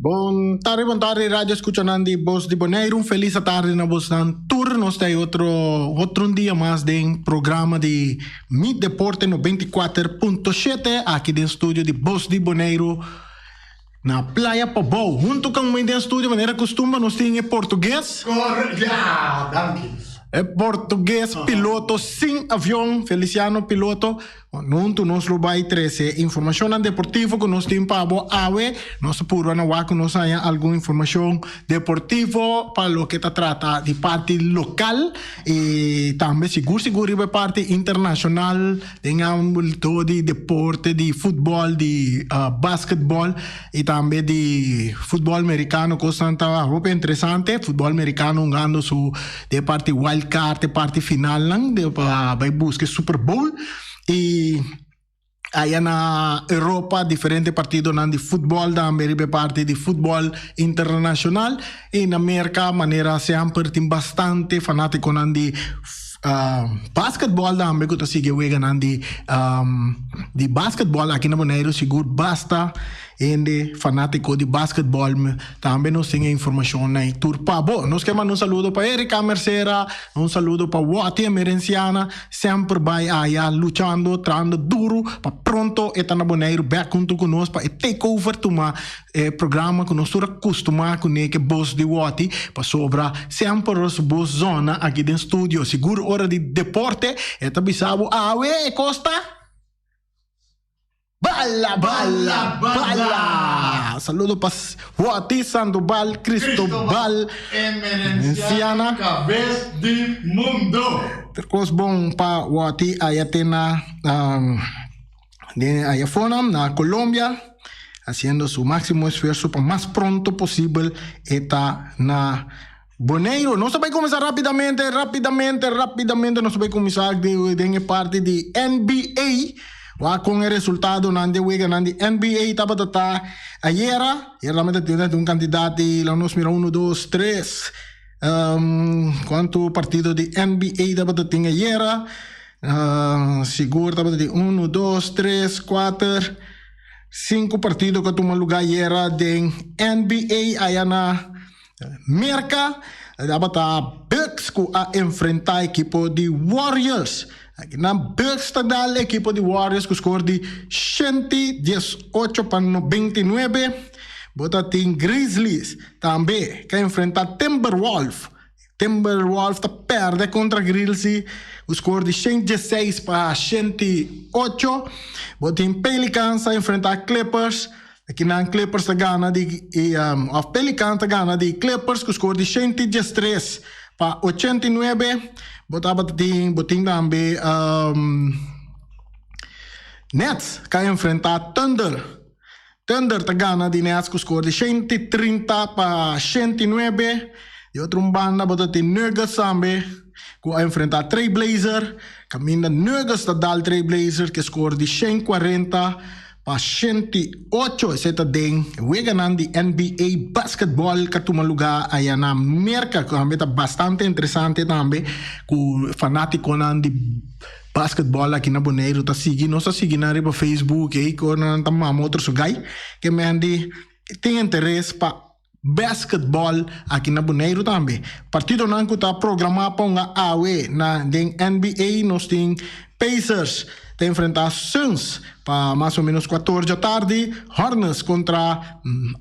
Bon tardi, bon tardi, radio escuchanan di Bos di Boneiru. Un feliz tardi na bosnan tur. Nos ta otro otro un dia mas den programa di Mi Deporte 94.7 aki den studio di Bos di Boneiru na Playa Pabou. Hunto con mi den studio manera costumbre nos tin e portugues. Ja, danki. E portugues piloto sin avion, Feliciano Piloto. Huntu nos lo bai trese informashonnan deportivo ku nos tin pa bo awe. Nos ta purba na wak ku nos haña algun informashon deportivo pa loke ta trata di parti lokal i tambe sigur sigur riba e parti internashonal den ámbito di deporte di futbòl, di basketbòl i tambe di futbòl merikano. Kosnan ta hopi interesante. Futbòl merikano hungando su Den e parti wild card, e parti finalnan de pa bai buska e Super Bowl. I aya na Europa diferente partidonan di futbòl tambe riba e parti di futbòl internashonal. I na Merka manera semper tin bastante fanátikonan di basketbòl tambe ku ta sigui e weganan di di basketbòl aki na Boneiru sigur basta. Hende fanátiko di basketbòl tambe nos tin e informashonnan ei tur pa bo. Nos ke manda un saludo pa Erika Mercera, un saludo pa Watty Emerenciana, semper bai aya luchando, trahando duru pa pronto e ta na Boneiru bèk huntu ku nos pa e take over tuma e programa ku nos tur a kustumá kuné ke bos di Watty, pasobra semper su bos zona aki den studio. Sigur ora di deporte e ta bisa bo awe e kos ta. Bala, bala, bala! Saludo pa Wati Sandoval Cristobal Emerenciana Cabes di mundo. Ter kos bon pa Wati aya te na den aya fonam na Colombia haciendo su maximo esfuerzo pa mas pronto posibel e ta na Boneiru. Nos ta bai kuminsá rápidamente, rápidamente, rápidamente nos ta bai kuminsá den e parti di NBA. Wak kon e resultadonan di e weganan di NBA tabata ta ayera. Ayera tambe ta tin un kantidat di, laga nos mira, uno, dos, tres. Kuantu partido di NBA tabata tin ayera? Sigur tabata tin uno, dos, tres, kuater, sinku partido ku a tuma lugá ayera den NBA aya na Merka tabata Bucks ku a enfrentá ekipo di Warriors. Akinan Bucks ta dal ekipo di Warriors ku skor di 118 pa 99. Bo ta tin Grizzlies tambe ku a enfrentá Timberwolf. Timberwolf ta pèrdè kontra Grizzlies ku skor di 116 pa 108. Bo tin Pelicans a enfrentá Clippers. Akinan Clippers ta gana di of Pelicans ta gana di Clippers ku skor di 113 pa 89. Bo tabata tin bo tin tambe Nets ka enfrenta Thunder. Thunder ta gana di Nets ku skor di 130 pa 109. Di otro un banda bo ta tin Nuggets tambe ku a enfrenta Trail Blazer. Kaminda Nuggets ta dal Trail Blazer ku skor di 140 Pa 108 esei ta den weganan di NBA basketball ka tuma luga aya na Merka ku tambe ta bastante interesante tambe ku fanatikonan di basketball aki na Boneiru ta sigui nos ta sigui nan riba Facebook ei ku nan ta mama otro su gai ke men di tin interes pa basketball aki na Boneiru tambe. Partidonan ku ta programá pa hunga awe na den NBA nos tin Pacers ta enfrentá Suns pa mas o menos kuator djatardi, Hornets kontra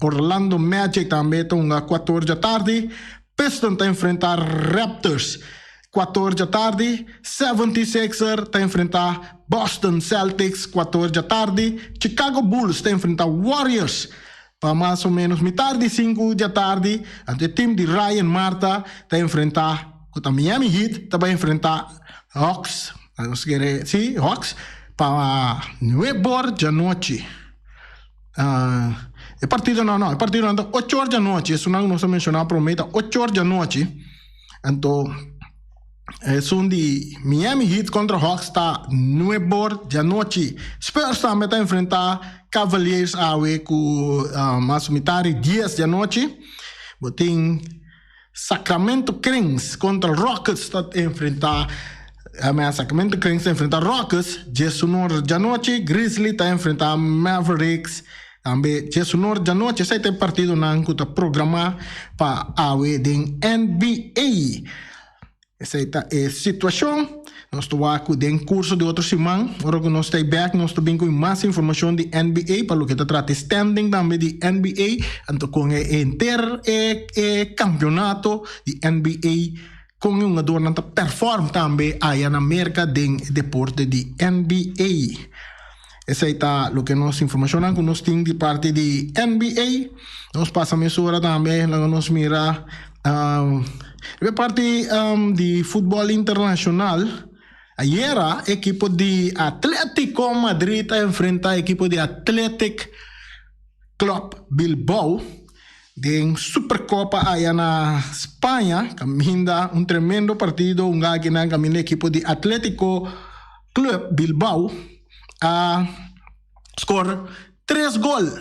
Orlando Magic tambe ta hunga kuator djatardi, Pistons ta enfrentá Raptors kuator djatardi, 76er ta enfrentá Boston Celtics kuator djatardi, Chicago Bulls ta enfrentá Warriors Pa mas o menos mitar di sinku djatardi, anto e tim di Ryan Marta ta enfrentá ku ta Miami Heat ta bai enfrentá Hawks, nos kere si, Hawks, pa nuebor djanochi. E partido no, no, e partidonan ta ochor djanochi, esunnan nos a menshoná promé ta ochor djanochi, anto. Esun di Miami Heat kontra Hawks ta nuebor djanochi. Spurs tambe ta enfrentá Cavaliers awe ku mas mitad di dies djanochi. Bo tin Sacramento Kings kontra Rockets ta enfrentá Sacramento Kings ta enfrentá Rockets diesunor djanochi. Grizzly ta enfrentá Mavericks. Tambe djesunor djanochi esei ta e partidonan ku ta programá pa awe den NBA. Esei ta e situashon. Nos ta wak ku den kurso di otro siman, ora ku nos ta ei bèk, nos ta bin ku mas informashon di NBA pa loke ta trata e standing tambe di NBA, anto kon e henter e e kampionato di NBA, kon e hungadornan ta pèrfòrm tambe aya na Merka den e deporte di NBA. Esei ta loke nos informashonnan ku nos tin di parti di NBA. Nos pasa mesora tambe laga nos mira riba e parti di futbòl internashonal. Ayera ekipo di Atletico Madrid a enfrenta ekipo di Athletic Club Bilbao den Supercopa aya na Spaña kaminda un tremendo partido un akinan kaminda ekipo di Atletico Club Bilbao a score tres gol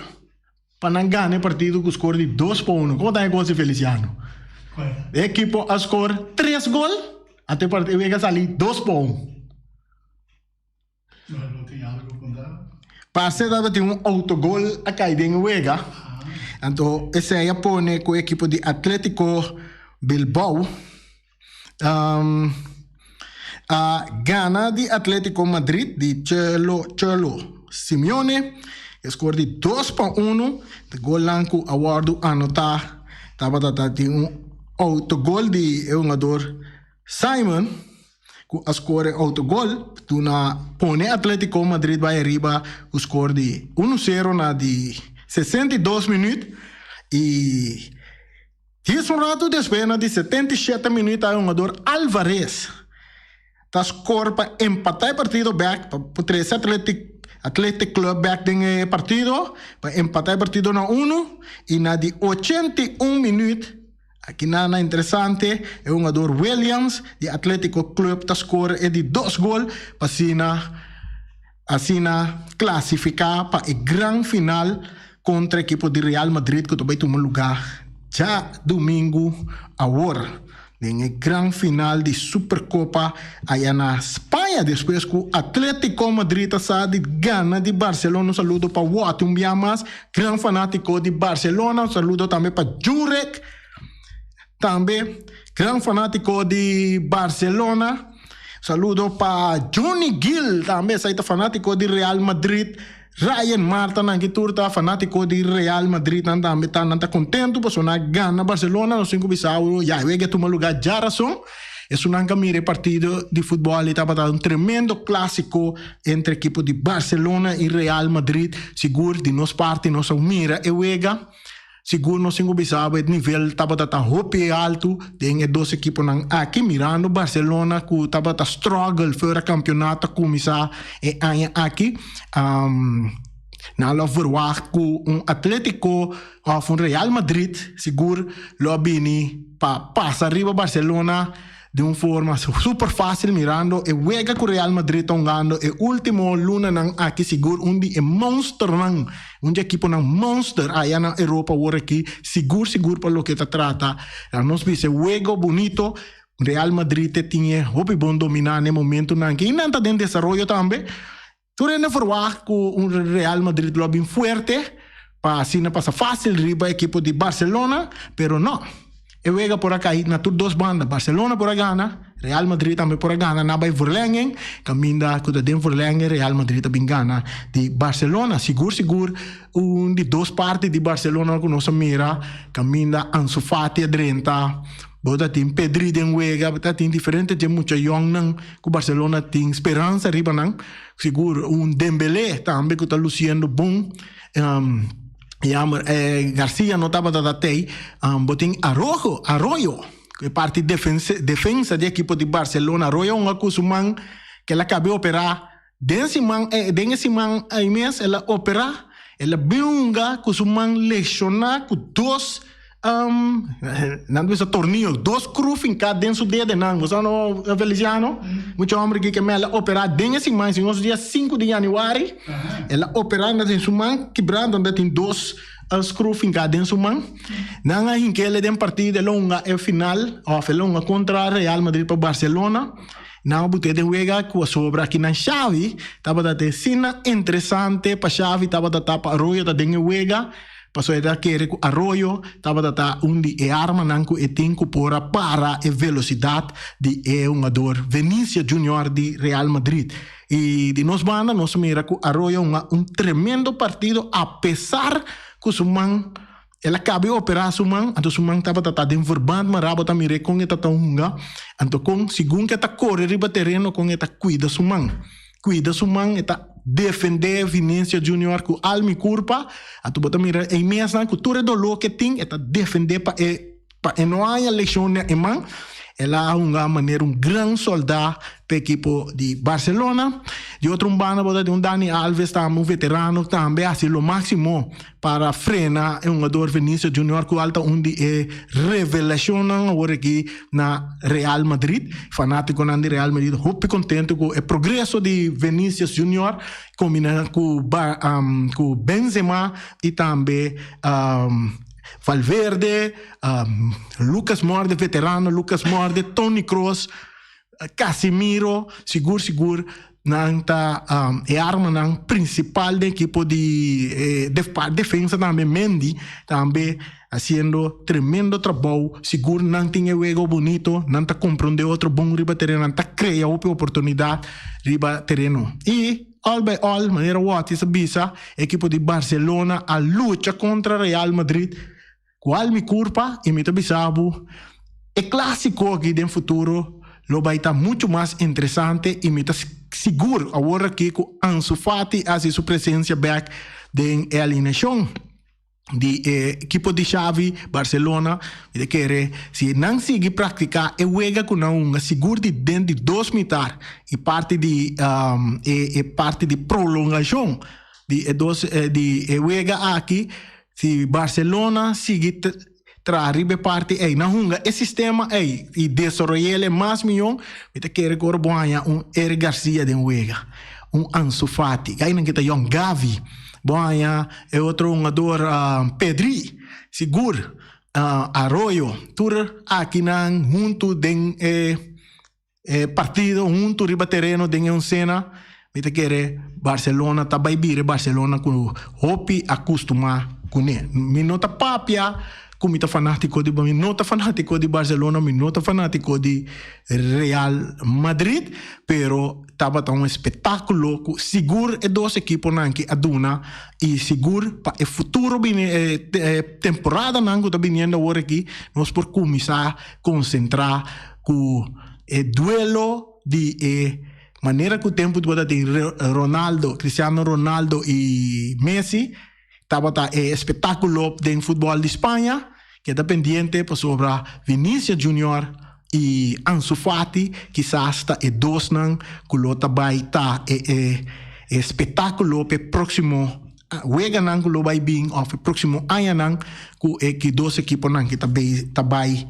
pa nan gana e partido ku score di dos pa uno. Komo ta e gol si Feliciano? E ekipo a score tres gol anto e partido a sali dos pa un. Parse tabatin un autogol a kai den e wega anto esei a pone ku e ekipo di Atletico Bilbao A gana di Atletico Madrid di Cholo Cholo Simeone e score di dos pa uno. De golnan cu a wordo anota tabata ta di un autogol di e hungador Simon cu a score e autogol duna pone Atletico Madrid bay ariba cu score di uno cero na di 62 minuut y Djis un ratu despues na di 77 minuut a hungador Alvarez ta score pa empata e partido bek pa trece Athletic Athletic Club bek den e partido pa empata e partido na uno y na di 81 minuut aki na na interesante e hungador Williams di Atletico Club ta score e di dos gol pa asina asina clasifica pa e gran final kontra ekipo di Real Madrid ku ta bai tuma lugá djadumingu awor den e gran final di Supercopa aya na Spaña despues ku Atletico Madrid a sa di gana di Barcelona. Un saludo pa Wòti un bia mas, gran fanátiko di Barcelona. Un saludo tambe pa Jurek, tambe gran fanátiko di Barcelona. Saludo pa Johnny Gil tambe, esei ta fanátiko di Real Madrid. Ryan Marta nan ki tur ta fanatico di Real Madrid nan tambe ta nan ta contento pasobra nan a gana Barcelona nos tin cu bisa awor ya e wega a tuma lugar djarason esun nan ka mira e partido di futbol y tabata un tremendo clasico entre ekipo di Barcelona y Real Madrid sigur di nos parti nos a mira e wega. Sigur nos tin ku bisa bo e nivel tabata ta hopi altu den e dos ekiponan aki, mirando Barcelona ku tabata struggle for e kampionato a kuminsá e aña aki. Nan lo a verwagt ku un Atletico òf un Real Madrid sigur lo a bini pa pasa riba Barcelona. Di un forma super facil mirando e wega cu Real Madrid ta hungando e ultimo lunanan aki sigur un di e monsternan, un di ekiponan monster aya na Europa awor aki sigur sigur pa loke ta trata nos bisa e wego bunito Real Madrid te tin e hopi bon domina na e momentonan aki y nan ta den desaroyo tambe. Tur hende verwagt cu un Real Madrid lo a bin fuerte pa asina pasa facil riba ekipo di Barcelona, pero no. E wega por a cay na tur dos banda. Barcelona por a gana, Real Madrid tambe por a gana na bay verlenging, caminda cu ta den verlenging Real Madrid a bin gana di Barcelona. Sigur sigur un di dos parti di Barcelona cu nos a mira caminda Ansu Fati a drenta, bo ta tin Pedri den wega, bo ta tin diferente dje mucha yongnan ku Barcelona tin speransa riba nan. Sigur un Dembélé tambe ku ta lusiendo bon. Jammer Garcia no tabata ta tei. Bo tin Arrojo, Arroyo, e parti defensa di ekipo di Barcelona. Arroyo hunga ku su man ku el a kabe operá den siman den e siman ei mes el a operá. El a bin hunga ku su man leshoná ku dos Nan ta bisa tornillo, dos cruz finká den su dedenan. Bo sa no, Feliciano? Mucha homber aki ke mel a operá den e siman, si nos dia sinku di januari, el a operá den su man kibrá, donde tin dos screw finká den su man. Nan a hink'é den partido, el a hunga e final, òf el a hunga kontra Real Madrid pa Barcelona. Nan a but'é den wega ku a sobra aki nan Xavi tabata ta asina interesante pa Xavi tabata ta pa Arroyo ta den e wega pasobra e ta kere ku Arroyo tabata ta un di e armanan ku e tin ku por a para e velosidat di e hungador Vinicius Junior di Real Madrid. I di nos banda nos mira ku Arroyo hunga un tremendo partido apesar ku su man El a kabe operá su man, anto su man tabata ta den verband, ma Rabo ta mir'é kon e ta ta hunga, anto kon segun ku e ta kore riba tereno kon e ta kuida su man. Kuida su man, e ta defendé Vinencia Junior ku al mi kurpa, anto bo ta mira ei mesnan ku tur e doló ku e tin e ta defendé pa e Pa e no haña leshon na e man, el a hunga manera un gran soldá p'e ekipo di Barcelona. Di otro un banda bo ta tin un Dani Alves tambe, un veterano tambe a hasi lo máksimo para frena e hungador Vinicius Junior kual ta un di e revelashonnan awor aki na Real Madrid. Fanátikonan di Real Madrid hopi kontentu ku e progreso di Vinicius Junior kombiná ku ku Benzema i tambe Valverde, Lucas Morde, veterano Lucas Morde, Toni Kroos, Casemiro, sigur sigur nan ta e armanan principal den ekipo di defensa tambe Mendy tambe haciendo tremendo trabou, sigur nan tin e wego bonito, nan ta comprende otro bon riba tereno, nan ta crea hopi oportunidad riba tereno y. All by all, manera Watis a bisa, ekipo di Barcelona a lucha kontra Real Madrid ku al mi kurpa i mi ta bisa bo e klasiko aki den futuro lo bai ta muchu mas interesante i mi ta sigur awor aki ku Ansu Fati a hasi su presensia bek den e alineashon. Di e ekipo di Xavi, Barcelona, mi ta kere si nan sigui praktiká e wega ku nan hunga sigur di den di dos mitar i parti di e parti di prolongashon di e dos di e wega aki, si Barcelona sigui traha riba e parti ei, nan hunga e sistema ei i desaroy'el mas mihó, mi ta kere ku ora bo haña un Eric Garcia den wega, un Ansu Fati, kainan ke ta yòn Gavi. Bo haña e otro hungador Pedri, sigur Arroyo, tur akinan huntu den e partido, huntu riba tereno den e oncena. Mi ta kere Barcelona ta bai bira e Barcelona ku hopi a kustumá kuné. Mi no ta papia ku mi ta fanátiko di, mi no ta fanátiko di Barcelona, mi no ta fanátiko di Real Madrid, pero Tabata un espectaculo cu sigur e dos equiponan aki a duna y sigur pa e futuro bini e temporadanan cu ta biniendo awor aki nos por cuminsa concentra cu e duelo di e manera cu tempo tabata tin Ronaldo, Cristiano Ronaldo y Messi tabata e espectaculo den futbol di Spaña. Keda pendiente pasobra Vinicius Junior y Ansu Fati kisas ta e dosnan cu lo ta bay ta e e espectaculo p'e proximo weganan cu lo bay bin of e proximo añanan cu e ki dos ekiponan ki ta bay ta bay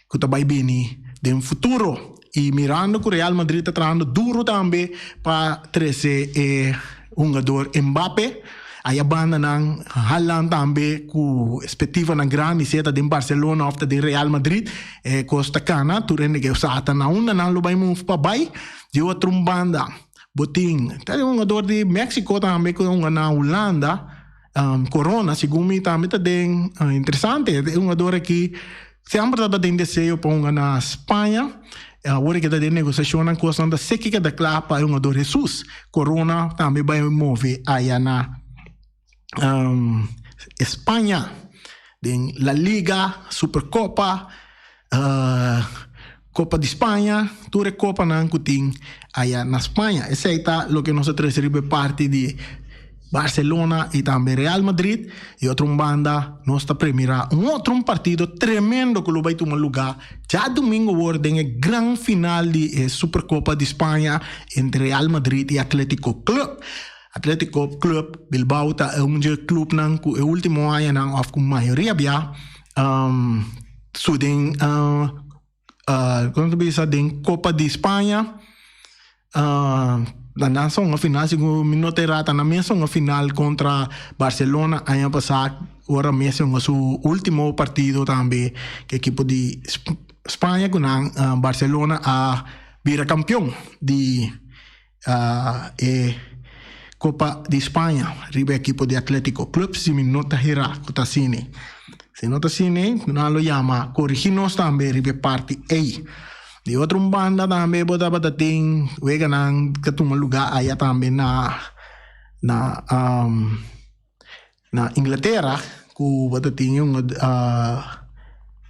cu ta bay bini den futuro. Y mirando cu Real Madrid ta trahando duro tambe pa trece e hungador Mbappe, aya bandanan Haaland tambe cu expectivanan grandi sea ta den Barcelona of ta den Real Madrid, e cos ta cana, tur hende ke sa ta na unda nan lo bay move pa bay. Di otro un banda bo tin ta e hungador di Mexico tambe cu ta hunga na Hulanda, Corona, segun mi tambe ta den interesante, e hungador aki Semper tabata den deseo pa hunga na Spaña. Awor e ta den negosiashonnan kosnan ta seki keda kla pa e hungador Jesus. Corona tambe bai move aya na Spaña den La Liga, Supercopa, Copa di Spaña, tur e copanan ku tin aya na Spaña. Esei ta loke nos a trese riba e parti di Barcelona y tambe Real Madrid. Y otro un banda nos ta premira un otro un partido tremendo cu lo bay tuma luga djadomingo awor den e gran final di e Supercopa di Spaña entre Real Madrid y Atletico Club. Atletico Club Bilbao ta un dje clubnan cu e ultimo añanan of cu mayoria bia su den Como ta bisa den Copa di Spaña nan a hunga final segun mi no ta erata nan mes a hunga final contra Barcelona aña pasa ora Messi a hunga su ultimo partido tambe cu ekipo di Spaña cu nan Barcelona a. bira kampion di e Kopa di Spaña riba e ekipo di Atletico Club si mi no ta hera ku ta asina. Si no ta asina nan lo yama korigi nos tambe riba e parti ei. Di otro un banda tambe bo tabata tin weganan ta tuma luga aya tambe na na na Inglatera ku bo ta tin un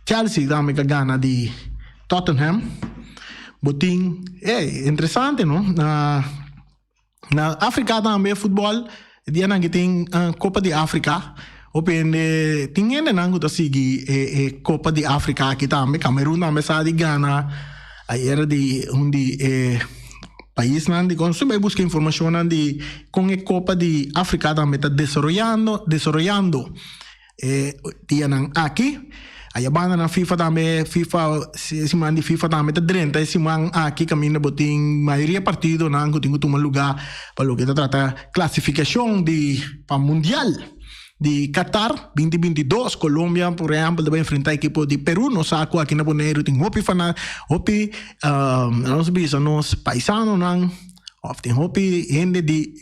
Chelsea tambe ka gana di Tottenham. Bo tin ey interesante no na na Afrika tambe futbol e dianan ki tin Kopa di Afrika hopi hende tin hendenan ku ta sigui e e Kopa di Afrika aki tambe Cameroon tambe sa di gana ayera di un di e Paisnan di kon bai buska informashonnan di kon e Kopa di Afrika tambe ta desaroyando desaroyando e dianan aki. Aya banda nan FIFA tambe FIFA e siman di FIFA tambe ta drenta e siman aki kaminda bo tin mayoria partidonan ku tin ku tuma luga pa loke ta trata klasifikashon di pa mundial. Di Qatar binti 22, Colombia por ehempel ta bai enfrenta ekipo di Peru. Nos sa ku aki na Boneiru tin hopi fana, hopi nos bisa nos paisanonan of tin hopi hende di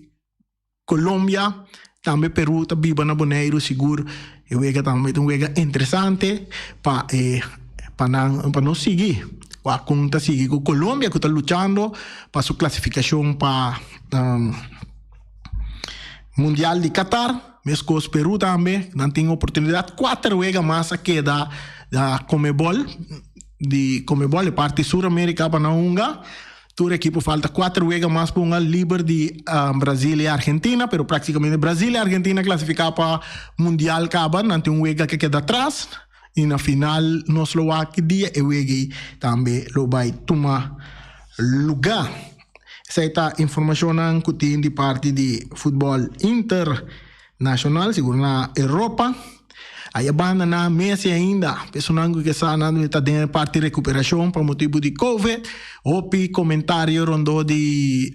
Colombia, tambe Peru ta biba na Boneiru sigur e wega tambe ta un wega interesante pa e pa nan pa nos sigui wak kon ta sigui ku Colombia ku ta luchando pa su klasifikashon pa Mundial di Qatar, meskos Peru tambe, nan tin oportunidat kuater wega mas a keda da Conmebol, di Conmebol e parti Sur Amerika pa nan hunga. Tur ekipo falta kuater wega mas pa hunga liber di Brasil i Argentina, pero praktikamente Brasil i Argentina klasifiká pa Mundial kaba, nan tin un wega ke keda atras i na final nos lo wak ki dia e wega ei tambe lo bai tuma lugá. Esei ta informashonnan ku tin di parti di futbòl internashonal, sigur na Europa. Aya banda na Messi ainda, personan ku ke sa nan ta den e parti rekuperashon pa motibu di Covid. Hopi komentario rondó di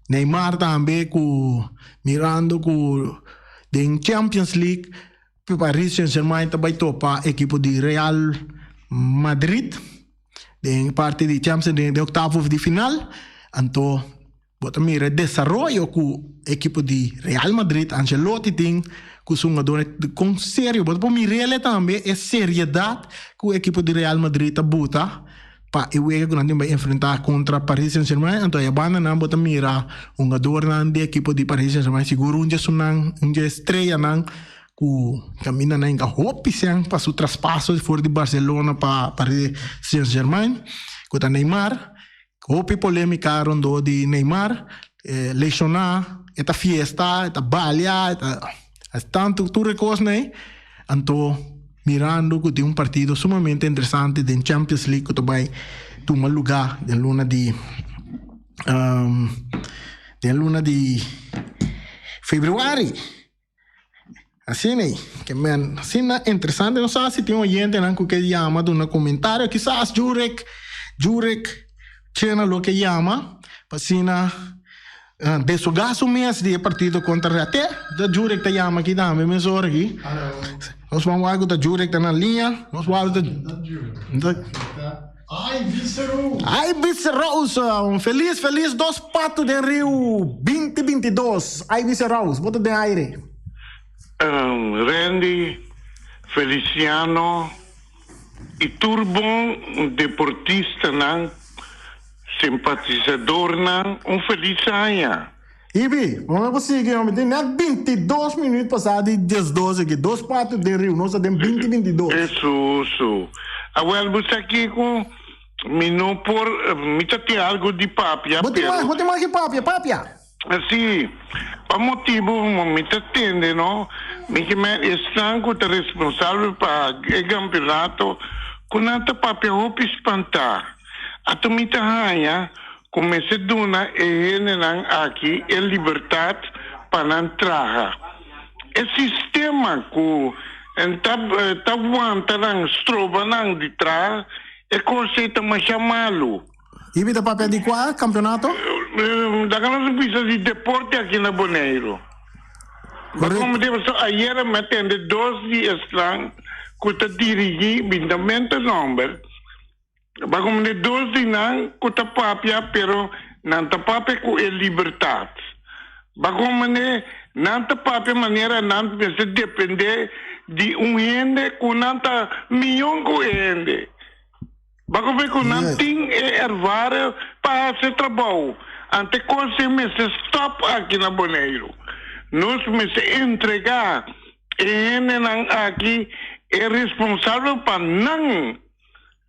Neymar tambe ku mirando ku den Champions League Paris Saint Germain ta bai topa ekipo di Real Madrid. Den parti di Champions den den octavo di final anto bo ta mira e desaroyo ku ekipo di Real Madrid Ancelotti tin ku su hungadornan kon serio bo ta por mir'el tambe e seriedad ku ekipo di Real Madrid ta buta pa e wega ku nan tin bai enfrenta kontra Paris Saint Germain anto e bandanan bo ta mira hungadornan di ekipo di Paris Saint Germain sigur un dje esunnan un dje estrellanan Ku kaminda nan ka hopi sèn pa su traspaso for di Barcelona pa Paris Saint-Germain, ku ta Neymar. Hopi polémika rondó di Neymar, leshoná, e ta fiesta, e ta balia, e ta hasi tantu tur e kosnan ei. Anto mirando ku tin un partido sumamente interesante den Champions League ku ta bai tuma lugá den luna di den luna di febrüari. Asina ei, ke men asina interesante. No sa si tin oyentenan ku ke yama duna komentario. Kisas Jurek, Jurek Chena lo ke yama pa asina deshoga su mes di e partido kontra Real. Te ta Jurek ta yama aki tambe mes ora aki. Nos ban wak ku ta Jurek ta na liña. Nos wak ku ta. Ai Viceroos! Ai Viceroos! Un felis felis dos patu den riu binti 22. Ai Viceroos, bo ta den aire. Randy, Feliciano y tur bon deportistanan, simpatisadornan un feliz aña. Ibi, bo por sigui hombre, tin net 22 minuut pasá di 12 aki, dos patu den riu, nos ta den 20 22. Eso, so. Awel, bo sa kiko, mi no por, mi ta tin algo di papia, Bo tin pero. mas, bo tin mas ki papia, papia. Si, pa motibu mi ta tende, no, mi ke men esnan ku ta responsabel pa e kampeonato, ku nan ta papia hopi spantá. Ato mi ta haña ku mester duna e hendenan aki e libertat pa nan traha. E sistema ku ta ta wanta nan, stroba nan di traha, e kos ei ta masha malu. I bi ta papia di kua kampeonato? Daga nos a bisa di deporte aki na Boneiru. Korekto. Pasobra ayera mi a tende dos di esnan ku ta dirigí, mi no menta nomber. Bago de dos di nan ku ta papia, pero nan ta papia ku e libertat. Bago mane nan ta papia manera nan mester depende di un hende ku nan ta miyon ku e hende. Bago ve ku nan tin e ervare pa hasi trabou. Ante kos ei mester stop aki na Boneiru. Nos mester entrega e hendenan aki e responsabel pa nan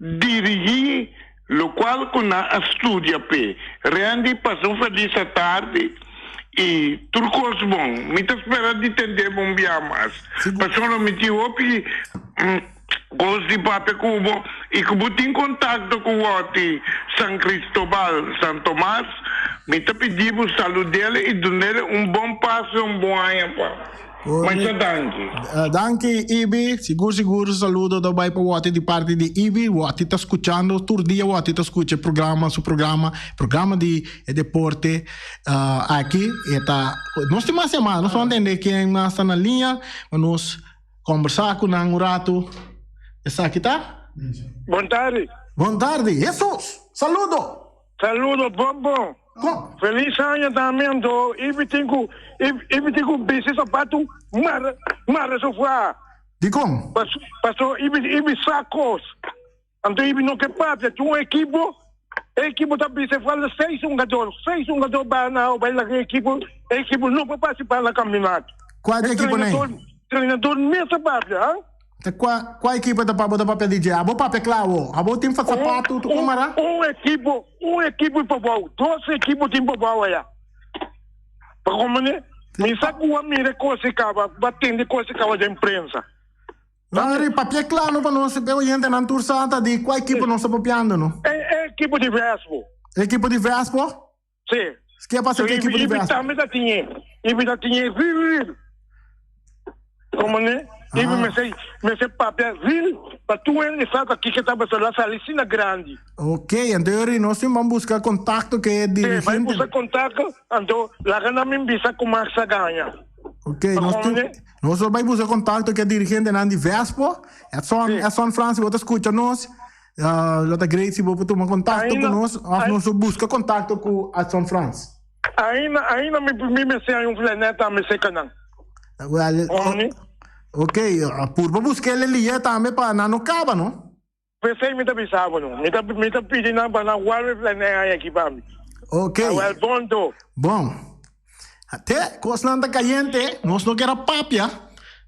dirigí lokual ku nan a studia p'e. Randy, pasa un felis atardi i tur kos bon. Mi ta spera di tende bo un bia mas. Pasobra mi tin hopi kos di papia ku bo i ku bo tin kontakto ku Wòti San Cristobal, San Tomas. Mi ta pidi bo salud'el i dun'el un bon pas i un bon aña pa. Masha danki. Danki Ibi, sigur sigur saludo ta bai pa Wòti di parti di Ibi. Wòti ta skuchando tur dia Wòti ta skucha e programa su programa programa di e deporte aki e ta nos tin mas yamada nos por tende ken mas ta na liña pa nos kombersá ku nan un ratu esaki ta. Bon tardi. Bon tardi Jesus saludo. Saludo bon bon. Kon. Feliz aña tambe anto ibi tin ku ibi tin ku bisti sapatu mara mara sofá. Dikon? Paso ibi ibi sa kos anto ibi no ke papia tin un ekipo e ekipo ta bisti falta seis hungador seis hungador ba na bai laga e ekipo e ekipo no por partisipa na kampionato. Kua di ekipo nei? Trenador mes ta papia ha. Ta kua kua ekipo ta pa bo ta papia di dje? Abo papia kla awo. Abo tin fa sapatu tu komara? Un ekipo, un ekipo pa bou. Dos ekipo tin pa bou aya. Pa komo ne? Mi sa ku a mira kos e kaba, ba tende kos e kaba den prensa. Henry, papia kla no pa nos e oyentenan tur sa ta di kua ekipo nos ta papiando no. E ekipo di Vespo. Ekipo di Vespo? Sí. Ke pasa ku ekipo di Ibi Vespo? tambe ta tin'é. Ibi ta tin'é real real. Komo ne? Ibi Ah. mester mester papia real pa tur hende sa ta kiko ta pasando. A sali asina grandi. Ok, anto yori nos tin ban buska kontakto ku e Sí, bai dirigente. buska kontakto, anto laga nan bin bisa ku Max a gaña. Ok, nos Komo tin ne? nos lo bai buska kontakto ku e dirigentenan di Vespo. Edson, Sí. Edson Frans, si bo ta skucha nos, Lo ta great si bo por tuma contacto cu nos of nos por busca contacto cu Adson Frans. Ainda, ainda mi, mi mester hay un flenet tambe cerca nan. Well, Oni? ok, purba busca el elia tambe pa nan no caba, no? Pesey mi ta bisa bo no. Mi ta, mi ta pidi nan pa nan warda e flenet hay aki pa mi. Ok. Well, bon to. Bon. Te, cosnan ta cayente, nos no kier a papia,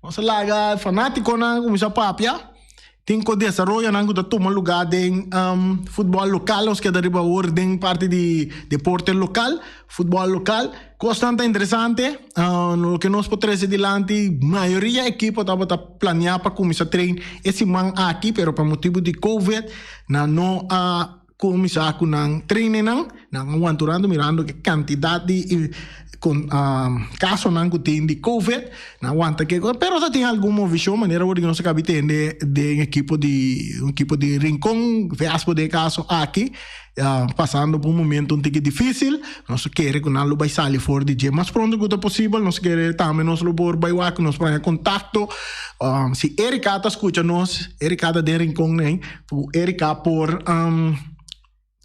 nos a laga e fanaticonan cuminsa papia, tin cu desaroyonan cu ta tuma lugar den futbol local, nos keda riba awor den parti di deporte local, futbol local, cosnan ta interesante, loke nos por trece dilanti, mayoria ekipo tabata planea pa cuminsa train e siman aki, pero pa motibo di covid nan no a. Kuminsá ku nan trainingnan, nan a wanturando mirando e kantidat di kasonan ku tin di covid, nan a wanta ke pero ta tin algun movishon manera wor di nos a kabi tende den ekipo di un ekipo di Rincon, Vespo den e kaso aki pasando por un momento un tiki difisil, nos a kere ku nan lo bai sali for di dje mas pronto ku ta posibel, nos a kere tambe nos lo por bai wak nos por haña kontakto si Erika ta skucha nos, Erika ta den Rincon ei. Ku Erika por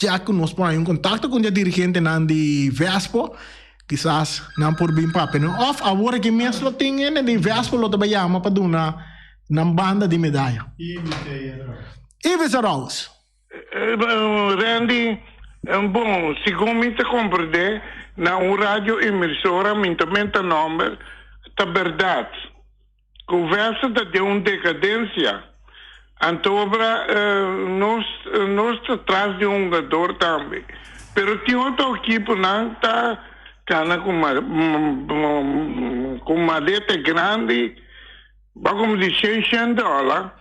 ya ku nos por hay un kontakto ku e dirigentenan di Vespo, kisas nan por bin papia no. Òf awor aki mes lo tin hende di Vespo lo ta bai yama pa duna nan banda di medaya. Ibi Saraus. Randy, Bon, segun mi ta komprendé, na un radio emisora mi ta menta nòmber, ta bèrdat. Ku Vesta ta den un dekadensia, antobra nos nos ta tras di un hungador tambe. Pero tin otro ekiponan ta gana ku ku maleta grandi, ba komo di shen shen dòler.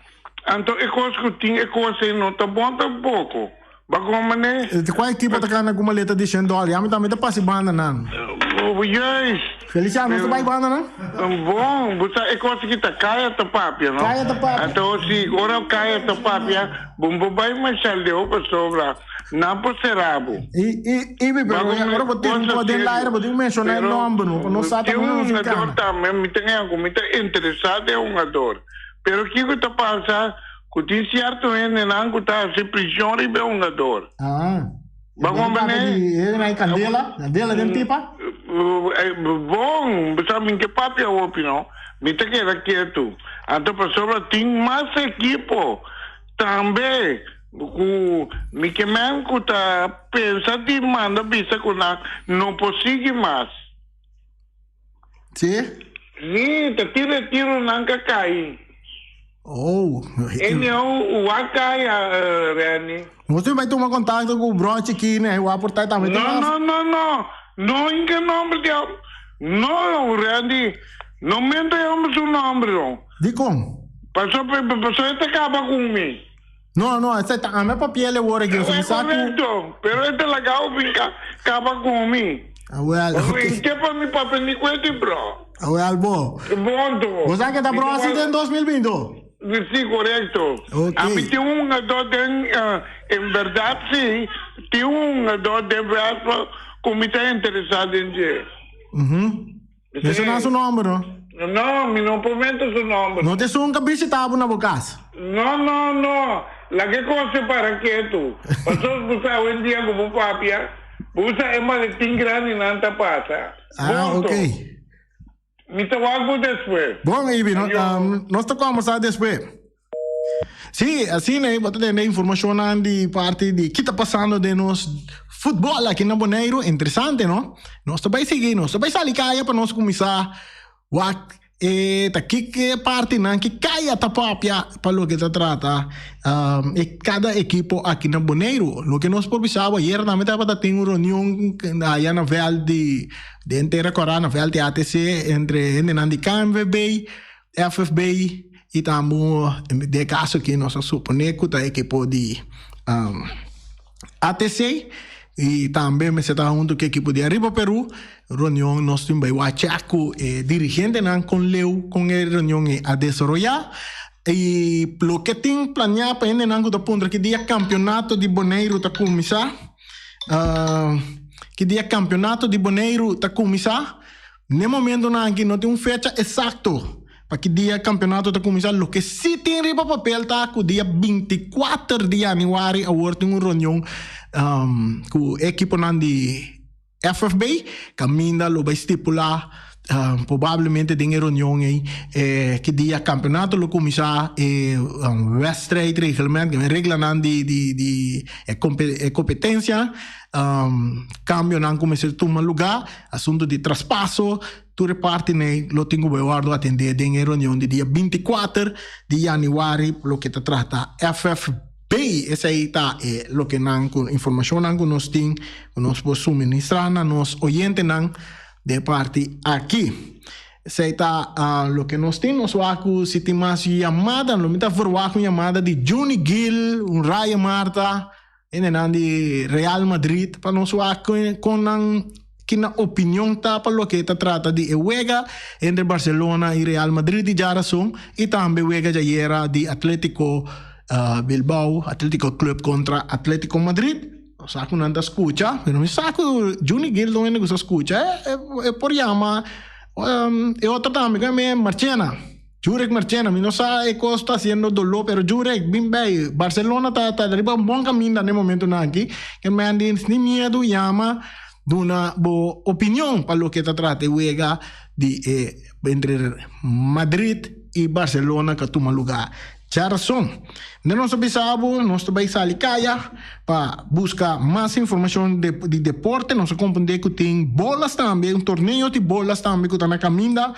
Anto e kos ku tin e kos ei no ta bon tampoko. Ba komo manera? Kua ekipo ta gana ku maleta di shen dòler? Ya mi tambe ta pasa e bandanan. Juist. Feliciano, nos ta bai bandanan? Bon, bo sa e kos aki ta kaya ta papia, no? Kaya ta papia. Anto si ora kaya ta papia, bo no por bai masha leu pasobra nan por sera bo. I, i, i, pero ora bo tin bo den laira bo tin ku menshoná e nòmber, no? Pa nos sa ta Tin unda un nos tin hungador kana. tambe, mi ta ng'e ku mi ta interesá den hungador. Pero kiko ta pasa? Ku tin sierto hendenan ku ta hasi prishon riba e hungador. Ah. Bo komprendé? E na kandela, kandela den pipa? Bon, bo sa mi ke papia hopi no. Mi ta keda ketu. Anto pasobra tin mas ekipo tambe ku mi ke men ku ta pensa di manda bisa ku nan no por sigui mas. Sí? Sí, ta tin retironan ka kai. Oh. E neu wak kai, Renny. Nos tin bai tuma kontakto ku Brochi Kine, wak por tai tambe tin No, no, no, no. No hinka nomber di hom. No, Rendy. No menta e homber su nomber, no. Dikon? Paso, paso e ta kaba ku mi. No, no, esei ta ame papia el e wor aki, mi sa ku. Korekto, pero e ta laga bo bin kaba ku mi. Awel, ok. Ke pa mi papia ni kuenti bro. Awel bo. Bonto. Bo sa ke ta bro asi den 2020? Si, korekto. Ok. Ami tin un hungador den, en berdad si, tin un hungador den Vespa ku mi ta interesa den dje. Mhm. Menshoná su nomber no. No, mi no por menta su nomber. No ta esun ka bishita bo na bo kas? No, no, no. Laga e kos e para ketu. Pasobra bo sa awendia ku bo papia, bo sa e maletin grandi nan ta pasa. Ah, Punto. ok. Mi ta wak bo despues. Bon, Ibi, no, Ayo. nos ta kombersá despues. Sí, asina ei bo ta tende informashonnan di parti di ki ta pasando den nos futbòl aki na Boneiru. Interesante, no? Nos ta bai sigui, nos ta bai sali kaya pa nos kuminsá wak e ta ki e partinan ki kaya ta papia pa loke ta trata e kada ekipo aki na Boneiru. Loke nos por bisa bo ayer tambe tabata tin un reunion aya na vèlt di den Tera Kòrá na vèlt di ATC entre hendenan di KNVB, FFB i tambe den e kaso aki nos a suponé ku ta ekipo di ATC i tambe mester ta huntu ku ekipo di Arriba Peru. Reunion nos tin bai wak chèk ku e dirigentenan kon leu kon e reunion ei a desaroyá i loke tin planeá pa hendenan ku ta puntra ki dia kampionato di Boneiru ta kuminsá ki dia kampionato di Boneiru ta kuminsá. N'e momentonan aki no tin un fecha esakto pa ki dia kampionato ta kuminsá. Loke sí tin riba papel ta ku dia binti kuater di yanüari awor tin un reunion ku e ekiponan di FFB kaminda lo bai stipulá probablemente den e reunion ei ki dia kampionato lo kuminsá, e wedstrijdreglement, e reglanan di di e kompetensia, kambionan ku mester tuma lugá. Asuntu di traspaso, tur e partinan lo tin ku bai wòrdu atendé den e reunion di dia 24 di yanüari loke ta trata FFB. Esei ta e loke nan ku informashonnan ku nos tin ku nos por suministrá na nos oyentenan den e parti aki. Esei ta loke nos tin. Nos wak ku si tin mas yamada, lo mi ta verwagt un yamada di Juni Gil, un Raya Marta. Hendenan di Real Madrid pa nos wak kon nan ki nan opinion ta pa loke ta trata di e wega entre Barcelona y Real Madrid di djarason y tambe wega djayera di Atletico Bilbao, Atletico Club contra Atletico Madrid. Nos sa ku nan ta skucha pero mi sa ku Juni Gil ta un hende ku sa skucha e por yama e otro tambe ku e Marchena. Jurek Marchena, mi no sa e kos ta hasiendo doló, pero Jurek, bin bei. Barcelona ta ta riba un bon kaminda na e momentunan aki. Ke men di sin miedu yama duna bo opinion pa loke ta trata e wega di e entre Madrid i Barcelona ka tuma lugá djarason. Den nos a bisa bo nos ta bai sali kaya pa buska mas informashon di deporte. Nos a komprendé ku tin bolas tambe, un torneo di bolas tambe ku ta na kaminda.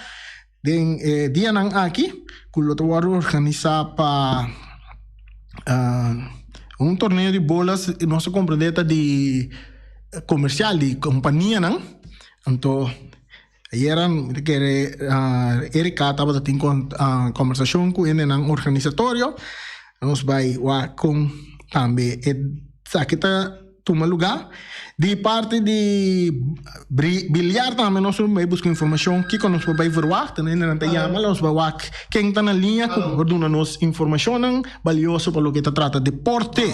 Den e dianan aki ku lo ta wòrdu organisá pa un torneo di bolas nos a komprendé ta di komersial di kompanianan anto ayera mi ta kere Erika tabata tin kombersashon ku hendenan organisatorio nos bai wak kon tambe esaki ta tuma lugá. Di parti di biliar tambe nos por bai buska informashon kiko nos por bai verwagt. Nan hende nan ta yama nos bai wak ken ta na liña ku por duna nos informashonnan balioso pa loke ta trata deporte.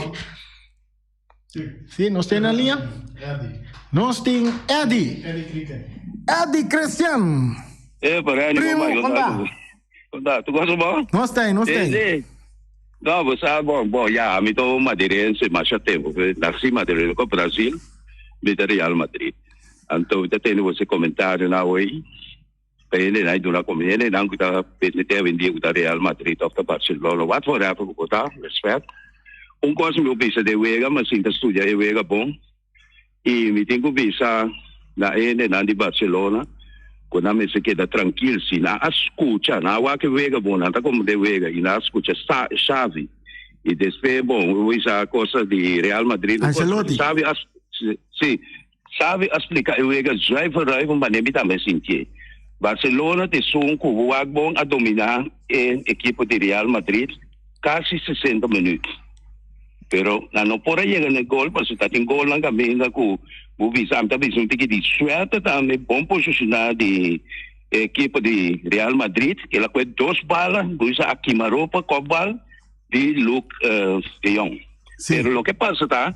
Si, nos tin na liña? Nos tin Eddy. Eddy Christian. Primo, Primo, konta. Konta, tu gosa bo? Nos ta ei, nos ta ei. No, bo sa, bon, bon, ya, mi ta un madrilense masha tempu. Nací madrilense, ko Brasil, mi ta Real Madrid. Anto mi ta tende bo se comentarionan awey. Pa hendenan duna komo hendenan ku ta permití awendia ku ta Real Madrid òf ta Barcelona, wat whatever ku bo ta, respèt. Un kos mi por bisa den wega, mi a sinta studia e wega bon i mi tin ku bisa na e hendenan di Barcelona ku nan mester keda trankil. Si nan a skucha, nan a wak e wega bon, nan ta komprendé e wega i nan a skucha Xavi i despues bon, mi por bisa kosa di Real Madrid, Ancelotti. Xavi a, si. Xavi a splika e wega zuiver ruig un manera mi tambe sintié. Barcelona ta esun ku wak bon a dominá e ekipo di Real Madrid kasi sesenta minüt. Pero nan no por a yega na e gol pasobra ta tin golnan kaminda ku bo bisa ami ta bisa un tiki di suerte tambe bon posishoná di e ekipo di Real Madrid. El a kohe dos bala bo bisa a kima ropa kòp bal di Luuk de Jong. Pero loke pasa ta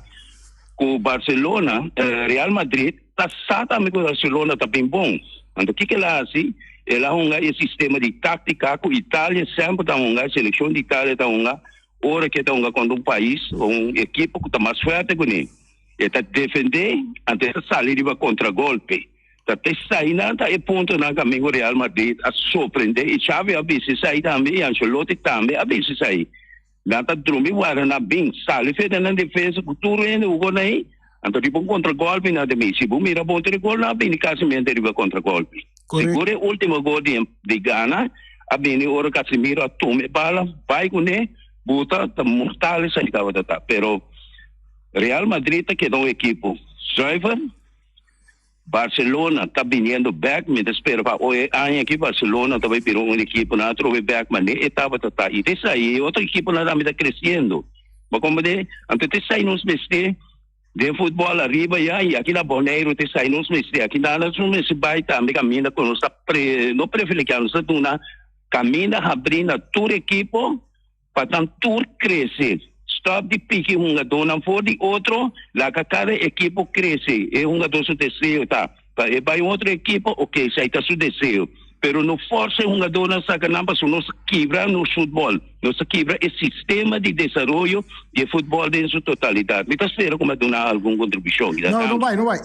Ku Barcelona, Real Madrid ta sa tambe ku Barcelona ta bin bon. Anto kiko el a hasi? El a hunga e sistema di taktika ku Italia semper ta hunga, e selekshon di Italia ta hunga ora ku e ta hunga kontra un pais o un ekipo ku ta mas fuerte ku ne. E ta defendé, anto e ta sali riba kontragolpe. Ta eseinan ta e puntonan ku amigo Real Madrid a sorprendé i Xavi a bisa esei tambe i Ancelotti tambe a bisa esei. Nan ta drumi warda nan bin sali fe den nan defensa ku tur hende ku gol ahí. Anto riba un kontragolpi nan ta bin. Si bo mira bon tur e gol nan a bini kasimente riba kontragolpi. Sigur e ultimo gol di di Gana a bini ora Casemiro a tuma e bala bai kuné buta ta mortal esei tabata ta. Pero Real Madrid ta keda un ekipo zuiver. Barcelona ta biniendo bek, mi ta spera pa oe aña aki Barcelona ta bay bira un ekipo nan atrobe bek mane e tabata ta y t'esai e otro ekiponan tambe ta creciendo bo comprende anto t'esai nos mester den futbol ariba ya y aki na Boneiru t'esai nos mester aki nan nos mester bay tambe caminda cu nos ta pre no privilegia nos ta duna caminda habri na tur ekipo. Pa nan tur krese. Stòp di piki hungadónan for di otro, laga kada ekipo krese. E hungadó su deseo ta pa e bai un otro ekipo, oke, esei ta su deseo. Pero no fòrsa e hungadónan saka nan pasobra nos ta kibra nos futbòl, nos ta kibra e sistema di desaroyo di e futbòl den su totalidat. Mi ta spera ku mi a duna algun kontribushon. No, no bai, no bai.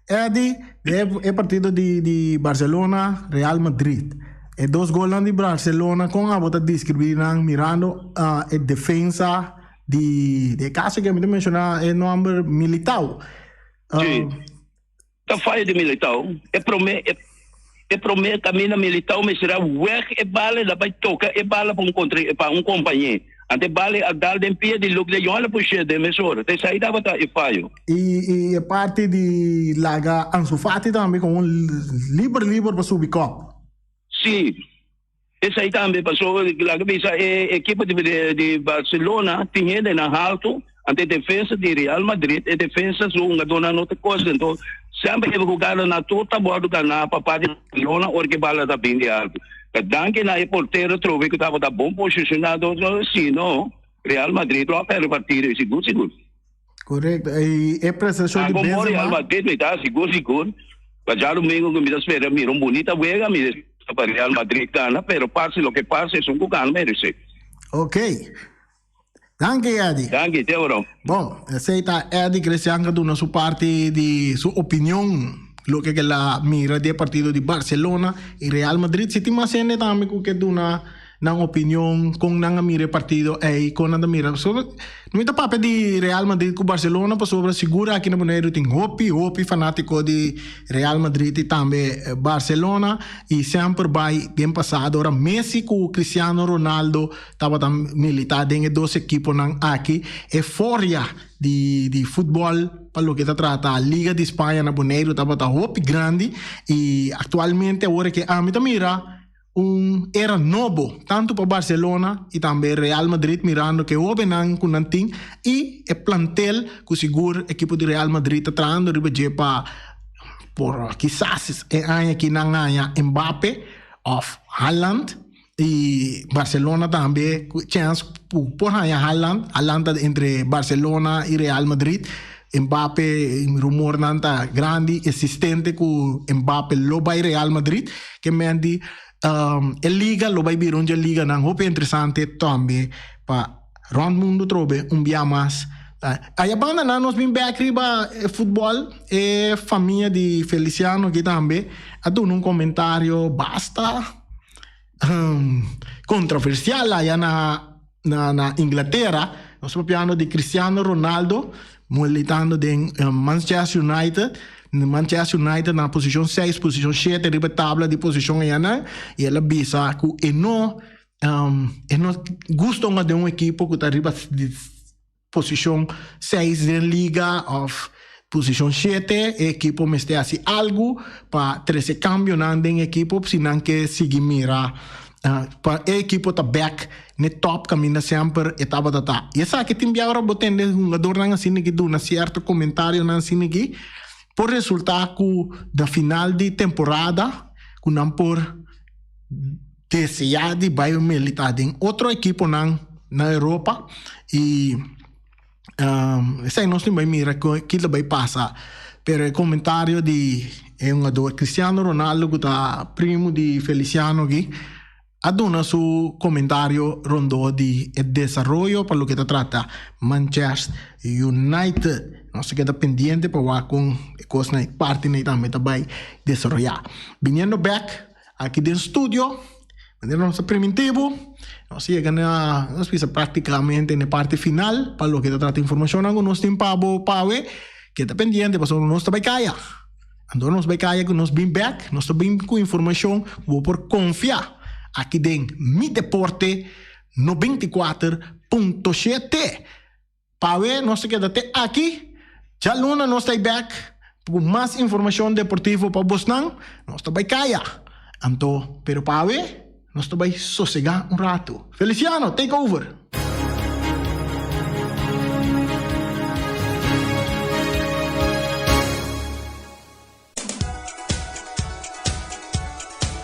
Eddy, den e partido di di Barcelona, Real Madrid. E dos golnan di Barcelona kon abo ta describi nan mirando e defensa di di e caso ke mi ta menciona e nomber Militao. Si. Ta faya di Militao. E prome e e prome caminda Militao mester a weg e bala el a bay toca e bala pa un contra pa un compañe. Ante bala a dal den pia di Luke de Jong el a pushe den mesora. Ta esai tabata e fayo. Y y e parti di laga Ansu Fati tambe con un liber liber pa subi kop. Si. Esai tambe paso laga bisa e ekipo di di Barcelona tin hendenan halto ante e defensa di Real Madrid e defensa su hungadornan no ta cose enton semper e hugadanan tur ta wordo gana pa parti di Barcelona ora ke bala ta bin di alto. Ta danki na e portero trobe ku tabata bon posicionado si no Real Madrid lo a perde partido sigur sigur. Correcto. Y e prestacion di Benzema. Real Madrid mi ta sigur sigur. Pa djadomingo ku mi ta spera mira un bunita wega mi ta pa Real Madrid gana pero pase loke pase esun ku gana merece. Ok. Danki Eddy. Danki, te oro. Bon, esey ta Eddy Christian ka duna su parti di su opinion loke ke la mira di e partido di Barcelona y Real Madrid. Si tin mas hende tambe ku ke duna nan opinion kon nan a mira e partido ey, kon nan ta mira. Pasobra no mi ta papia di Real Madrid ku Barcelona pasobra sigur aki na Boneiru tin hopi hopi fanatiko di Real Madrid y tambe Barcelona y semper bay den pasado ora Messi ku Cristiano Ronaldo tabata milita den e dos ekiponan aki euforia di di futbol pa loke ta trata Liga di Spaña na Boneiru tabata hopi grandi y aktualmente awor ke ami ta mira Un era nobo tantu pa Barcelona y tambe Real Madrid mirando ke hobennan ku nan tin y e plantel ku sigur ekipo di Real Madrid ta trahando riba dje pa por kisas e aña aki nan haña Mbappe of Haaland y Barcelona tambe ku chens ku por haña Haaland, Haaland ta entre Barcelona y Real Madrid. Mbappe rumornan ta grandi existente ku Mbappe lo bai Real Madrid ke men di. E liga lo bai bira un dje liganan hopi interesante tambe pa rond mundo trobe un bia mas. Aya banda nan nos bin bek riba e futbol, e famia di Feliciano aki tambe a duna un comentario basta controversial aya na na Inglatera. Nos ta papiando di Cristiano Ronaldo militando den Manchester United. Manchester United na posicion seis, posicion shete riba e tabla di posicion ayanan y el a bisa cu e no e no gusta hunga den un ekipo cu ta riba posicion seis den liga of posicion shete. E ekipo mester haci algo pa trece cambionan den ekipo si nan ke sigui mira pa e ekipo ta bek n'e top caminda semper e tabata ta. Y esaki tin bia ora bo tende hungadornan asina ki duna cierto comentarionan asina ki por resulta cu na final di temporada cu nan por desea di bai milita den otro ekiponan na Europa y esei nos tin bai mira ki ta bai pasa. Pero e comentario di e hungador Cristiano Ronaldo cu ta primo di Feliciano aki a duna su comentario rondó di e desaroyo pa loke ta trata Manchester United. Nos ta keda pendiente pa wak con e cosnan e partinan tambe ta bai desaroya. Biniendo bek Aki den studio, manera nos a priminti bo, nos a yega na, nos bisa prácticamente na e parti final pa loke ta trata informacionnan ku nos tin pa bo pawe. Keda pendiente pasobra nos ta bai kaya. Anto nos bai kaya ku nos bin bek, nos ta bin ku informacion ku bo por confia aki den Mi Deporte 94.7. Pawe nos ta keda te aki. Djaluna nos ta ei bek ku mas informashon deportivo pa bosnan. Nos ta bai kaya. Anto, pero pawe nos ta bai sosegá un ratu. Feliciano, take over!